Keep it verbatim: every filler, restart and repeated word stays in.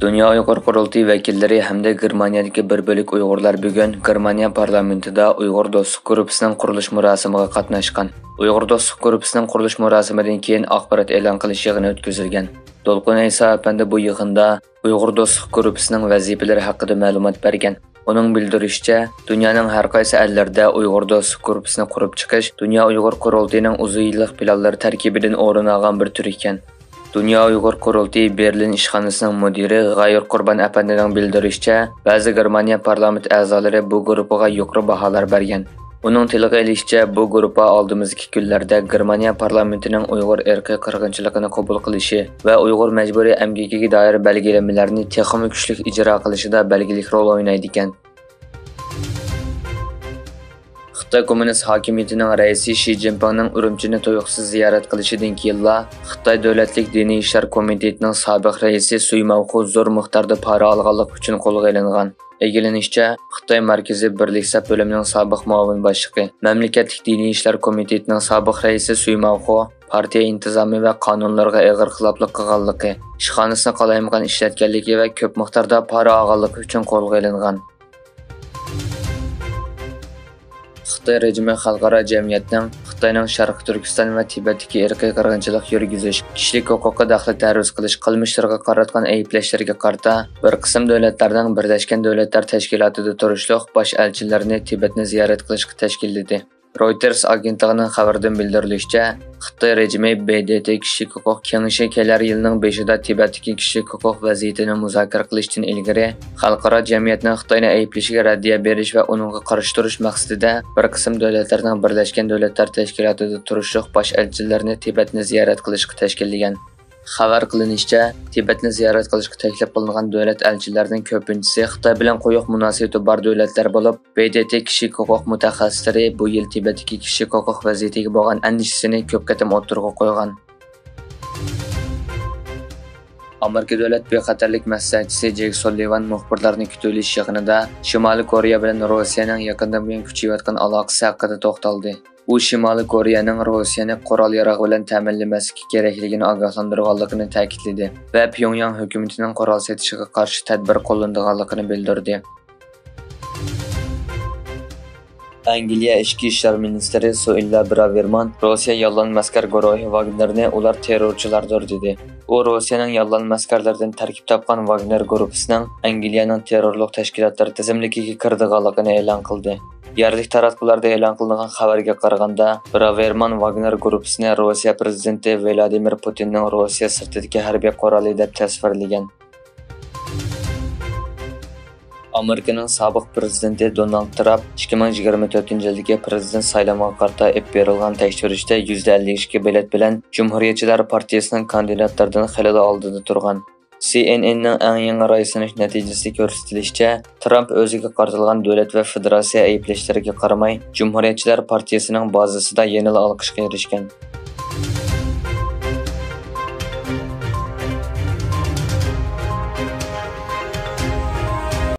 دۇنيا ئۇيغۇر قۇرۇلتىيى ۋەكىللىرى ھەمدە گېرمانىيەدىكى بىر بۆلەك ئۇيغۇرلار بۈگۈن گېرمانىيە پارلامېنتىدا ئۇيغۇر دوستلۇق گۇرۇپپىسىنىڭ قۇرۇلۇش مۇراسىمىغا قاتناشقان. ئۇيغۇر دوستلۇق گۇرۇپپىسىنىڭ قۇرۇلۇش مۇراسىمىدىن كېيىن ئاخبارات ئېلان قىلىش يىغىنى ئۆتكۈزۈلگەن. دولقۇن ئەيسا ئەپەندى بۇ يىغىندا ئۇيغۇر دوستلۇق گۇرۇپپىسىنىڭ ۋەزىپىلىرى ھەققىدە مەلۇمات بەرگەن. ئۇنىڭ بىلدۈرۈشىچە، دۇنيانىڭ ھەر قايسى ئەللىرىدە ئۇيغۇر دوستلۇق گۇرۇپپىسىنى قۇرۇپ چىقىش دۇنيا ئۇيغۇر قۇرۇلتىيىنىڭ ئۇزۇن يىللىق پىلانلىرى تەركىبىدىن ئورۇن ئالغان بىر تۈر ئىكەن. دۇنيا ئۇيغۇر قۇرۇلتىيى بېرلىن ئىشخانىسىنىڭ مۇدىرى غايۇر قۇربان ئەپەندىنىڭ بىلدۈرۈشىچە، بەزى گېرمانىيە پارلامېنت ئەزالىرى بۇ گۇرۇپپىغا يۇقىرى باھالار بەرگەن. ئۇنىڭ تىلغا ئېلىشىچە، بۇ گۇرۇپپا ئالدىمىزدىكى كۈنلەردە گېرمانىيە پارلامېنتىنىڭ ئۇيغۇر ئىرقىي قىرغىنچىلىقىنى قوبۇل قىلىشى ۋە ئۇيغۇر مەجبۇرىي ئەمگىكىگە دائىر بەلگىلىمىلەرنى تېخىمۇ كۈچلۈك ئىجرا قىلىشىدا بەلگىلىك رول ئوينايدىكەن. خىتاي كوممۇنىست ھاكىمىيىتىنىڭ رەئىسى شى جىنپىڭنىڭ ئۈرۈمچىنى تۇيۇقسىز زىيارەت قىلىشىدىن كېيىنلا، خىتاي دۆلەتلىك دىنىي ئىشلار كومىتېتىنىڭ سابىق رەئىسى سۈي ماۋخۇ زور مىقداردا پارا ئالغانلىقى ئۈچۈن قولغا ئېلىنغان. ئىگىلىنىشىچە، خىتاي مەركىزىي بىرلىك سەپ بۆلۈمىنىڭ سابىق مۇئاۋىن باشلىقى، مەملىكەتلىك دىنىي ئىشلار كومىتېتىنىڭ سابىق رەئىسى سۈي ماۋخۇ پارتىيە ئىنتىزامى ۋە قانۇنلىرىغا ئېغىر خىلاپلىق قىلغانلىقى، ئىشخانىسىنى قالايمىقان ئىشلەتكەنلىكى ۋە كۆپ مىقداردا پارا ئالغانلىقى ئۈچۈن قولغا ئېلىنغان. خىتاي رېجىمى خەلقئارا جەمئىيەتنىڭ خىتاينىڭ شەرقىي تۈركىستان ۋە تىبەتتىكى ئىرقىي قىرغىنچىلىق يۈرگۈزۈش، كىشىلىك ھوقۇققا دەخلى تەرۇز قىلىش قىلمىشلىرىغا قاراتقان ئەيىبلەشلىرىگە قارىتا، بىر قىسىم دۆلەتلەرنىڭ بىرلەشكەن دۆلەتلەر تەشكىلاتىدا تۇرۇشلۇق باش ئەلچىلىرىنى تىبەتنى زىيارەت قىلىشقا تەشكىللىدى. رويتېرس ئاگېنتلىقىنىڭ خەۋىرىدىن بىلدۈرۈلۈشىچە، خىتاي رېجىمى ب د ت كىشىلىك ھوقۇق كېڭىشى كېلەر يىلنىڭ بېشىدا تىبەتتىكى كىشىلىك ھوقۇق ۋەزىيىتىنى مۇزاكىرە قىلىشتىن ئىلگىرى، خەلقئارا جەمئىيەتنىڭ خىتاينى ئەيىبلىشىگە رەددىيە بېرىش ۋە ئۇنىڭغا قارشى تۇرۇش مەقسىتىدە، بىر قىسىم دۆلەتلەرنىڭ بىرلەشكەن دۆلەتلەر تەشكىلاتىدا تۇرۇشلۇق باش ئەلچىلىرىنى تىبەتنى زىيارەت قىلىشقا تەشكىللىگەن. خەۋەر قىلىنىشىچە، تىبەتنى زىيارەت قىلىشقا تەكلىپ قىلىنغان دۆلەت ئەلچىلىرىنىڭ كۆپىنچىسى خىتاي بىلەن قويۇق مۇناسىۋىتى بار دۆلەتلەر بولۇپ، ب د ت كىشىلىك ھوقۇق مۇتەخەسسىسلىرى بۇ يىل تىبەتتىكى كىشىلىك ھوقۇق ۋەزىيىتىگە بولغان ئەندىشىسىنى كۆپ قېتىم ئوتتۇرىغا قويغان. ئامېرىكا دۆلەت بىخەتەرلىك مەسلىھەتچىسى جېك سوللىۋان مۇخبىرلارنى كۈتۈۋېلىش يىغىنىدا شىمالىي كورېيە بىلەن روسىيەنىڭ يېقىندىن بۇيان كۈچىيىۋاتقان ئالاقىسى ھەققىدە توختالدى. ئۇ شىمالىي كورېيەنىڭ روسىيەنى قورال-ياراغ بىلەن تەمىنلىمەسلىكى كېرەكلىكىنى ئاگاھلاندۇرغانلىقىنى تەكىتلىدى ۋە پيۇڭياڭ ھۆكۈمىتىنىڭ قورال سېتىشىغا قارشى تەدبىر قوللىنىدىغانلىقىنى بىلدۈردى. ئەنگلىيە ئىچكى ئىشلار مىنىستىرى سۇئېللا براۋېرمان روسىيە ياللانما ئەسكەر گۇرۇھى ۋاگنېرنى ئۇلار تېررورچىلاردۇر دېدى. ئۇ روسىيەنىڭ ياللانما ئەسكەرلىرىدىن تەركىب تاپقان ۋاگنېر گۇرۇپپىسىنىڭ ئەنگلىيەنىڭ تېررورلۇق تەشكىلاتلىرى تىزىملىكىگە كىرىدىغانلىقىنى ئېلان قىلدى. يەرلىك تاراتقۇلاردا ئېلان قىلىنغان خەۋەرگە قارىغاندا، براۋېرمان ۋاگنېر گۇرۇپپىسىنى روسىيە پىرېزىدېنتى ۋلادىمىر پۇتىننىڭ روسىيە سىرتىدىكى ھەربىي قورالى دەپ تەسۋىرلىگەن. ئامېرىكىنىڭ سابىق پىرېزىدېنتى دونالد ترامپ ئىككى مىڭ يىگىرمە تۆتىنچى يىلدىكى پىرېزىدېنت سايلىمىغا قارىتا ئېلىپ بېرىلغان تەكشۈرۈشتە يۈزدە ئەللىك ئىككى بېلەت بىلەن جۇمھۇرىيەتچىلەر پارتىيىسىنىڭ كاندىداتلىرىدىن خېلىلا ئالدىدا تۇرغان. سى ئېن ئېننىڭ ئەڭ يېڭى راي سىناش نەتىجىسىدە كۆرسىتىلىشىچە، ترامپ ئۆزىگە قارىتىلغان دۆلەت ۋە فېدېراتسىيە ئەيىبلەشلىرىگە قارىماي، جۇمھۇرىيەتچىلەر پارتىيىسىنىڭ بازىسىدا يەنىلا ئالقىشقا ئېرىشكەن.